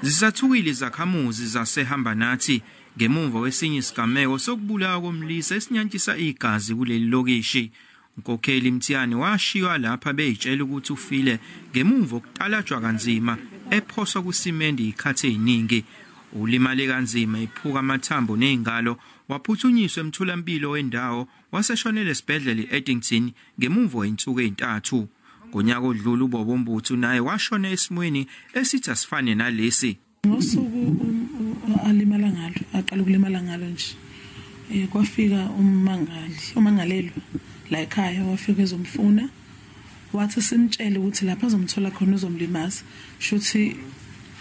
Zisathukile izakhamuzi zaseHambanathi ngemuva kwesinye isigameko sokubulawa komlisa esinyantisa igazi kuleli lokishi. Unkokheli Mthiyane washiywa lapha beyitshela ukuthi ufile ngemuva kokutalajwa kanzima ephoswa kusimende ikhathi eziningi. Ulimale kanzima ephuka amathambo nezingalo, waphuthunyiswa emtholampilo wendawo, waseshonela esibhedlela e-Addington ngemuva kwezinsuku ezintathu. Ngonyaka odlule uBobo Mbuthu naye washona esimweni esithi asifane nalesi. Ngosuku alimala ngalo, aqala ukulimala ngalo nje, kwafika ummangali, umangalelwa la ekhaya, wafika ezomfuna, wathi simtshele ukuthi lapha azomthola khona uzomlimaza, shuthi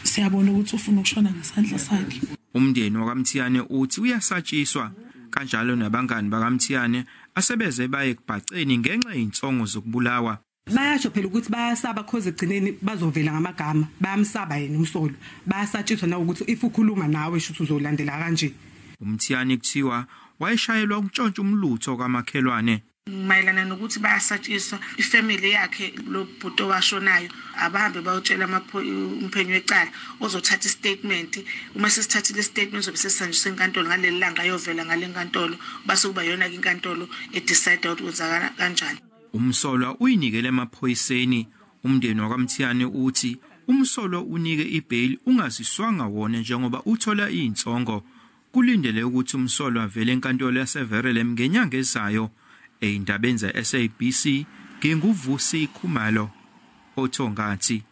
siyabona ukuthi ufuna ukushona ngesandla sakhe. Umndeni wakaMthiyane uthi uyasatshiswa, kanjalo nabangani bakaMthiyane asebeze baye kubhaceni ngenxa yezinsongo zokubulawa. Bayasho phela ukuthi bayasaba, cause egcineni bazovela ngamagama, bayamsaba yena umsolo, bayasatshiswa na ukuthi if ukhuluma nawe shuthi uzolandela kanje. UMthiyane kuthiwa wayeshayelwa ukutshontsha umlutho kamakhelwane. Mayelana nokuthi bayasatshiswa ifamily yakhe lo bhuti owashonayo, abahambe bayotshela umphenyi wecala ozothatha istatement. Uma sesithathile istatement, sobe sesihanjiswa enkantolo ngaleli langa, ayovela ngale nkantolo, base kuba yona-ke inkantolo edecide ukuthi kwenzakala kanjani. Umsolwa uyinikele emaphoyiseni. Umndeni wakaMthiyane uthi umsolwa unike ibail ungaziswanga wona njengoba uthola izinsongo. Kulindele ukuthi umsolwa avele enkantolo yaseVerulam ngenyanga ezayo. Ey'ndabeni ze-SABC, nginguVusi Khumalo, oThongathi.